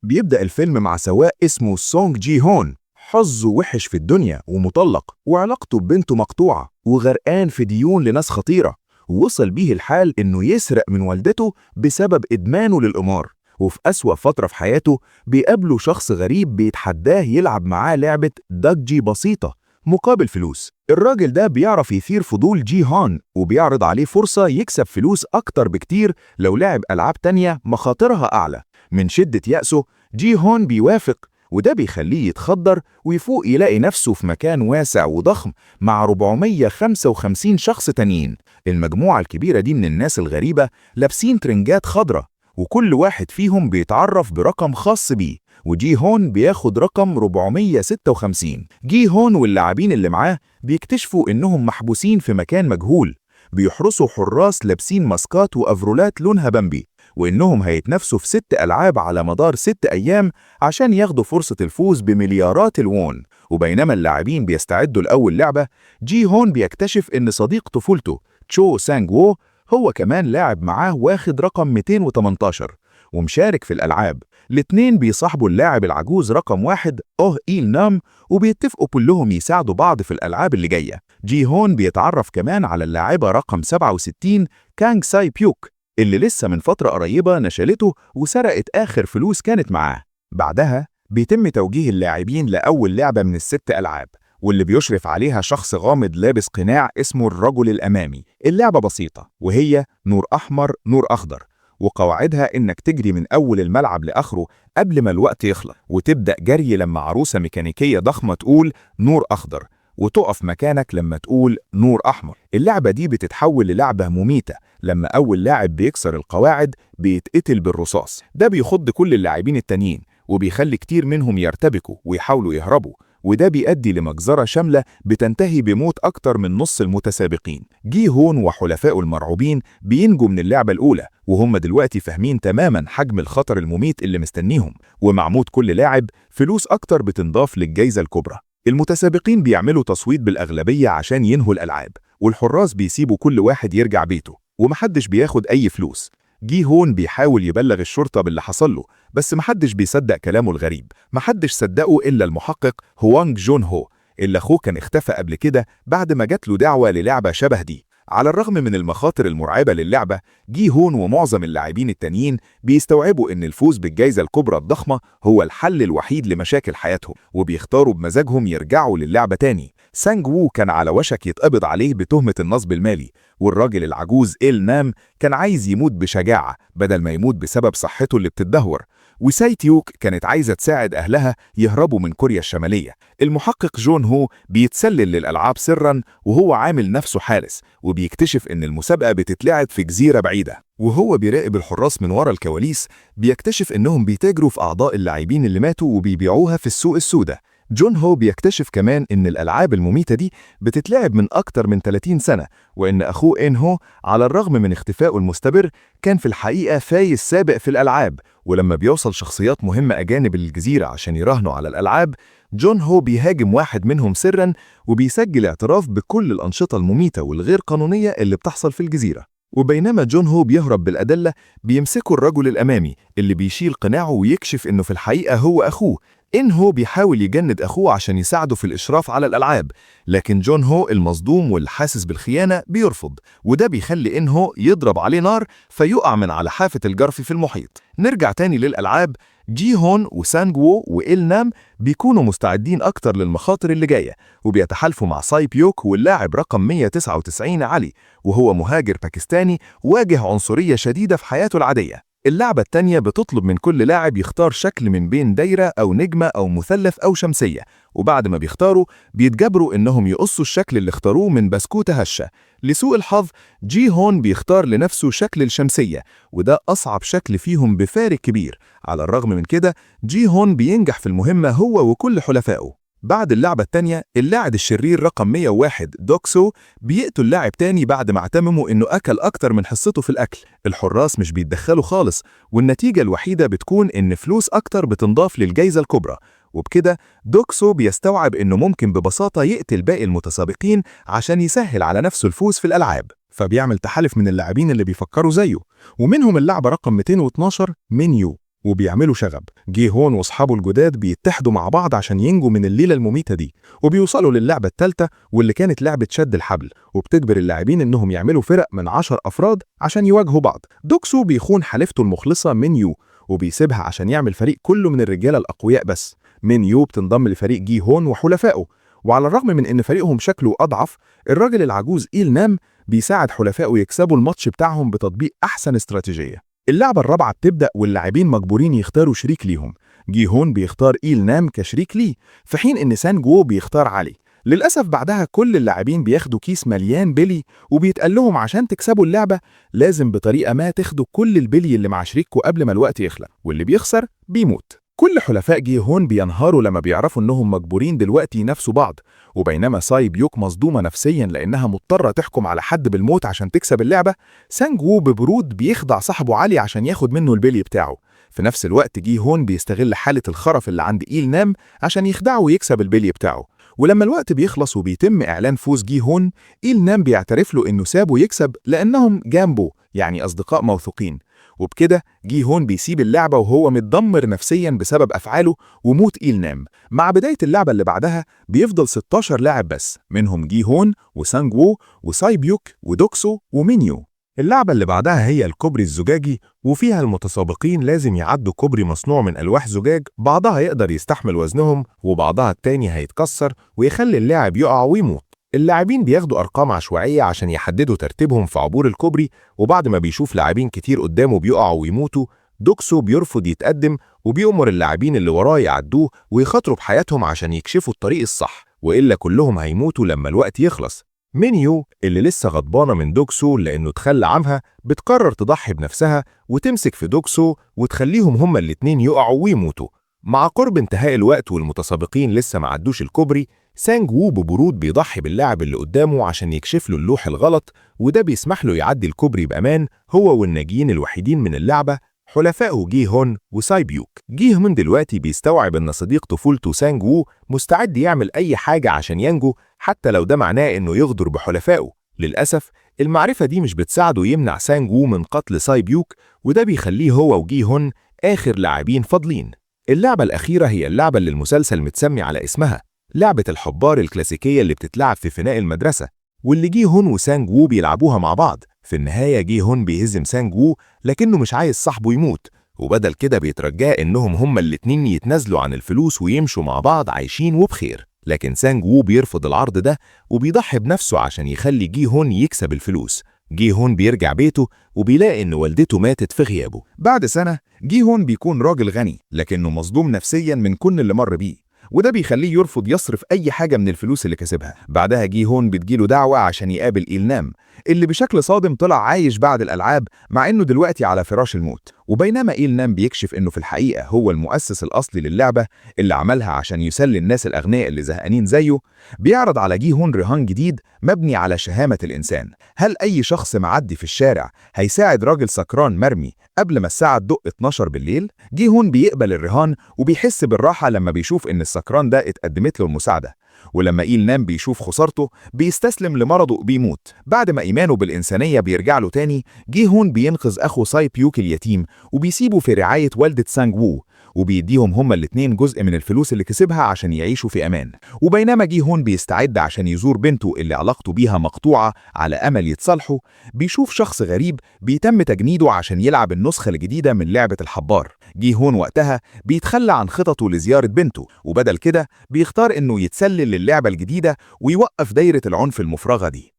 بيبدأ الفيلم مع سواق اسمه سونج جي هون، حظه وحش في الدنيا ومطلق، وعلاقته ببنته مقطوعة، وغرقان في ديون لناس خطيرة. وصل بيه الحال إنه يسرق من والدته بسبب إدمانه للقمار. وفي أسوأ فترة في حياته بيقابله شخص غريب بيتحداه يلعب معاه لعبة دجي بسيطة مقابل فلوس. الراجل ده بيعرف يثير فضول جي هون وبيعرض عليه فرصة يكسب فلوس أكتر بكتير لو لعب ألعاب تانية مخاطرها أعلى. من شدة يأسه جي هون بيوافق، وده بيخليه يتخدر ويفوق يلاقي نفسه في مكان واسع وضخم مع 455 شخص تانيين. المجموعة الكبيرة دي من الناس الغريبة لابسين ترنجات خضرة، وكل واحد فيهم بيتعرف برقم خاص بيه، وجي هون بياخد رقم 456. جي هون واللاعبين اللي معاه بيكتشفوا إنهم محبوسين في مكان مجهول، بيحرسوا حراس لابسين ماسكات وأفرولات لونها بامبي، وإنهم هيتنافسوا في 6 ألعاب على مدار 6 أيام عشان ياخدوا فرصة الفوز بمليارات الوون. وبينما اللاعبين بيستعدوا لأول لعبة، جي هون بيكتشف إن صديق طفولته تشو سانج وو هو كمان لاعب معاه واخد رقم 218 ومشارك في الألعاب. الاتنين بيصاحبوا اللاعب العجوز رقم 1 أوه إيل نام، وبيتفقوا كلهم يساعدوا بعض في الألعاب اللي جاية. جي هون بيتعرف كمان على اللاعبة رقم 67 كانغ ساي بيوك، اللي لسه من فترة قريبة نشلته وسرقت آخر فلوس كانت معاه. بعدها بيتم توجيه اللاعبين لأول لعبة من ال6 ألعاب، واللي بيشرف عليها شخص غامض لابس قناع اسمه الرجل الأمامي. اللعبة بسيطة، وهي نور أحمر نور أخضر، وقواعدها إنك تجري من أول الملعب لآخره قبل ما الوقت يخلص، وتبدأ جري لما عروسة ميكانيكية ضخمة تقول نور أخضر، وتقف مكانك لما تقول نور أحمر. اللعبة دي بتتحول للعبة مميتة لما أول لاعب بيكسر القواعد بيتقتل بالرصاص. ده بيخض كل اللاعبين التانيين وبيخلي كتير منهم يرتبكوا ويحاولوا يهربوا، وده بيؤدي لمجزرة شاملة بتنتهي بموت أكتر من نص المتسابقين. جي هون وحلفائه المرعوبين بينجوا من اللعبة الأولى، وهم دلوقتي فاهمين تماما حجم الخطر المميت اللي مستنيهم، ومع موت كل لاعب فلوس أكتر بتنضاف للجايزة الكبرى. المتسابقين بيعملوا تصويت بالأغلبية عشان ينهوا الألعاب، والحراس بيسيبوا كل واحد يرجع بيته ومحدش بياخد أي فلوس. جي هون بيحاول يبلغ الشرطة باللي حصل له، بس محدش بيصدق كلامه الغريب. محدش صدقه إلا المحقق هوانج جون هو، اللي أخوه كان اختفى قبل كده بعد ما جات له دعوة للعبة شبه دي. على الرغم من المخاطر المرعبة للعبة، جي هون ومعظم اللاعبين التانيين بيستوعبوا إن الفوز بالجائزة الكبرى الضخمة هو الحل الوحيد لمشاكل حياتهم، وبيختاروا بمزاجهم يرجعوا للعبة تاني. سانج وو كان على وشك يتقبض عليه بتهمة النصب المالي، والراجل العجوز إيل نام كان عايز يموت بشجاعة بدل ما يموت بسبب صحته اللي بتتدهور، وساي تيوك كانت عايزة تساعد أهلها يهربوا من كوريا الشمالية. المحقق جون هو بيتسلل للألعاب سرا وهو عامل نفسه حارس، وبيكتشف إن المسابقة بتتلعب في جزيرة بعيدة، وهو بيراقب الحراس من ورا الكواليس بيكتشف إنهم بيتاجروا في أعضاء اللاعبين اللي ماتوا وبيبيعوها في السوق السوداء. جون هو بيكتشف كمان إن الألعاب المميتة دي بتتلعب من أكتر من 30 سنة، وإن أخوه إن هو على الرغم من اختفائه المستمر كان في الحقيقة فايز سابق في الألعاب. ولما بيوصل شخصيات مهمة أجانب للجزيرة عشان يراهنوا على الألعاب، جون هو بيهاجم واحد منهم سرا وبيسجل اعتراف بكل الأنشطة المميتة والغير قانونية اللي بتحصل في الجزيرة. وبينما جون هو بيهرب بالأدلة، بيمسكوا الرجل الأمامي اللي بيشيل قناعه ويكشف إنه في الحقيقة هو أخوه. إن هو بيحاول يجند أخوه عشان يساعده في الإشراف على الألعاب، لكن جون هو المصدوم والحاسس بالخيانة بيرفض، وده بيخلي إن هو يضرب عليه نار فيقع من على حافة الجرف في المحيط. نرجع تاني للألعاب. جي هون وسانج وو وإيل نام بيكونوا مستعدين أكتر للمخاطر اللي جاية، وبيتحالفوا مع ساي بيوك واللاعب رقم 199 علي، وهو مهاجر باكستاني واجه عنصرية شديدة في حياته العادية. اللعبة التانية بتطلب من كل لاعب يختار شكل من بين دايرة أو نجمة أو مثلث أو شمسية، وبعد ما بيختاروا بيتجبروا إنهم يقصوا الشكل اللي اختاروه من بسكوتة هشة. لسوء الحظ جي هون بيختار لنفسه شكل الشمسية، وده أصعب شكل فيهم بفارق كبير. على الرغم من كده جي هون بينجح في المهمة هو وكل حلفائه. بعد اللعبة التانية، اللاعب الشرير رقم 101 دوكسو بيقتل لاعب تاني بعد ما اعتمموا إنه أكل أكتر من حصته في الأكل. الحراس مش بيتدخلوا خالص، والنتيجة الوحيدة بتكون إن فلوس أكتر بتنضاف للجايزة الكبرى. وبكده دوكسو بيستوعب إنه ممكن ببساطة يقتل باقي المتسابقين عشان يسهل على نفسه الفوز في الألعاب، فبيعمل تحالف من اللاعبين اللي بيفكروا زيه، ومنهم اللاعب رقم 212 مينيو. وبيعملوا شغب. جي هون واصحابه الجداد بيتحدوا مع بعض عشان ينجوا من الليلة المميتة دي، وبيوصلوا للعبة الثالثة واللي كانت لعبة شد الحبل، وبتجبر اللاعبين انهم يعملوا فرق من 10 أفراد عشان يواجهوا بعض. دوكسو بيخون حليفته المخلصة مينيو وبيسيبها عشان يعمل فريق كله من الرجالة الأقوياء بس. مينيو بتنضم لفريق جي هون وحلفائه، وعلى الرغم من ان فريقهم شكله أضعف، الراجل العجوز إيل نام بيساعد حلفائه يكسبوا الماتش بتاعهم بتطبيق أحسن استراتيجية. اللعبة الرابعة بتبدأ واللاعبين مجبورين يختاروا شريك ليهم. جي هون بيختار إيل نام كشريك ليه، في حين إن سان جو بيختار علي. للأسف بعدها كل اللاعبين بياخدوا كيس مليان بلي، وبيتقال لهم عشان تكسبوا اللعبة لازم بطريقة ما تاخدوا كل البلي اللي مع شريككم قبل ما الوقت يخلص، واللي بيخسر بيموت. كل حلفاء جي هون بينهاروا لما بيعرفوا إنهم مجبورين دلوقتي ينافسوا بعض، وبينما ساي بيوك مصدومة نفسيا لأنها مضطرة تحكم على حد بالموت عشان تكسب اللعبة، سانج وو ببرود بيخدع صاحبه علي عشان ياخد منه البلي بتاعه. في نفس الوقت جي هون بيستغل حالة الخرف اللي عند إيل نام عشان يخدعه ويكسب البلي بتاعه. ولما الوقت بيخلص وبيتم إعلان فوز جي هون، إيل نام بيعترف له إنه سابه يكسب لأنهم جامبو، يعني أصدقاء موثوقين. وبكده جي هون بيسيب اللعبة وهو متدمر نفسيا بسبب أفعاله وموت إيل نام. مع بداية اللعبة اللي بعدها بيفضل 16 لاعب بس، منهم جي هون وسانج وو وساي بيوك ودوكسو ومينيو. اللعبة اللي بعدها هي الكوبري الزجاجي، وفيها المتسابقين لازم يعدوا كوبري مصنوع من ألواح زجاج، بعضها يقدر يستحمل وزنهم وبعضها التاني هيتكسر ويخلي اللاعب يقع ويموت. اللاعبين بياخدوا أرقام عشوائية عشان يحددوا ترتيبهم في عبور الكوبري، وبعد ما بيشوف لاعبين كتير قدامه بيقعوا ويموتوا، دوكسو بيرفض يتقدم وبيأمر اللاعبين اللي وراه يعدوه ويخاطروا بحياتهم عشان يكشفوا الطريق الصح، وإلا كلهم هيموتوا لما الوقت يخلص. مينيو اللي لسه غضبانة من دوكسو لأنه تخلى عنها، بتقرر تضحي بنفسها وتمسك في دوكسو وتخليهم هما الاتنين يقعوا ويموتوا. مع قرب انتهاء الوقت والمتسابقين لسه ما عدوش الكوبري، سانج وو ببرود بيضحي باللاعب اللي قدامه عشان يكشف له اللوح الغلط، وده بيسمح له يعدي الكوبري بأمان هو والناجيين الوحيدين من اللعبة حلفائه جي هون وساي بيوك. جي هون دلوقتي بيستوعب إن صديق طفولته سانج وو مستعد يعمل أي حاجة عشان ينجو، حتى لو ده معناه إنه يغدر بحلفائه. للأسف المعرفة دي مش بتساعده يمنع سانج وو من قتل ساي بيوك، وده بيخليه هو وجي هون آخر لاعبين فاضلين. اللعبة الأخيرة هي اللعبة اللي المسلسل متسمي على اسمها، لعبة الحبار الكلاسيكية اللي بتتلعب في فناء المدرسة، واللي جي هون وسانج وو بيلعبوها مع بعض. في النهاية جي هون بيهزم سانج وو، لكنه مش عايز صاحبه يموت، وبدل كده بيترجاه إنهم هما الاتنين يتنازلوا عن الفلوس ويمشوا مع بعض عايشين وبخير. لكن سانج وو بيرفض العرض ده وبيضحي بنفسه عشان يخلي جي هون يكسب الفلوس. جي هون بيرجع بيته وبيلاقي إن والدته ماتت في غيابه. بعد سنة جي هون بيكون راجل غني، لكنه مصدوم نفسيا من كل اللي مر بيه، وده بيخليه يرفض يصرف أي حاجة من الفلوس اللي كسبها. بعدها جي هون بتجيله دعوة عشان يقابل إيل نام، اللي بشكل صادم طلع عايش بعد الألعاب مع إنه دلوقتي على فراش الموت. وبينما إيل نام بيكشف إنه في الحقيقة هو المؤسس الأصلي للعبة اللي عملها عشان يسلي الناس الأغنياء اللي زهقانين زيه، بيعرض على جي هون رهان جديد مبني على شهامة الإنسان. هل أي شخص معدي في الشارع هيساعد راجل سكران مرمي قبل ما الساعة تدق 12 بالليل؟ جي هون بيقبل الرهان وبيحس بالراحة لما بيشوف إن السكران ده اتقدمت له المساعدة. ولما إيل نام بيشوف خسارته بيستسلم لمرضه وبيموت. بعد ما إيمانه بالإنسانية بيرجع له تاني، جي هون بينقذ أخو ساي بيوك اليتيم وبيسيبه في رعاية والدة سانج وو، وبيديهم هما الاتنين جزء من الفلوس اللي كسبها عشان يعيشوا في أمان. وبينما جي هون بيستعد عشان يزور بنته اللي علاقته بيها مقطوعة على أمل يتصالحوا، بيشوف شخص غريب بيتم تجنيده عشان يلعب النسخة الجديدة من لعبة الحبار. جي هون وقتها بيتخلى عن خططه لزيارة بنته، وبدل كده بيختار إنه يتسلل للعبة الجديدة ويوقف دايرة العنف المفرغة دي.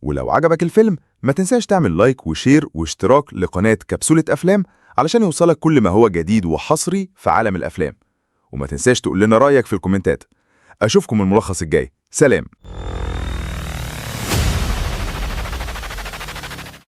ولو عجبك الفيلم ما تنساش تعمل like و share واشتراك لقناة كبسولة أفلام علشان يوصلك كل ما هو جديد وحصري في عالم الأفلام. وما تنساش تقول لنا رأيك في الكومنتات. أشوفكم الملخص الجاي. سلام.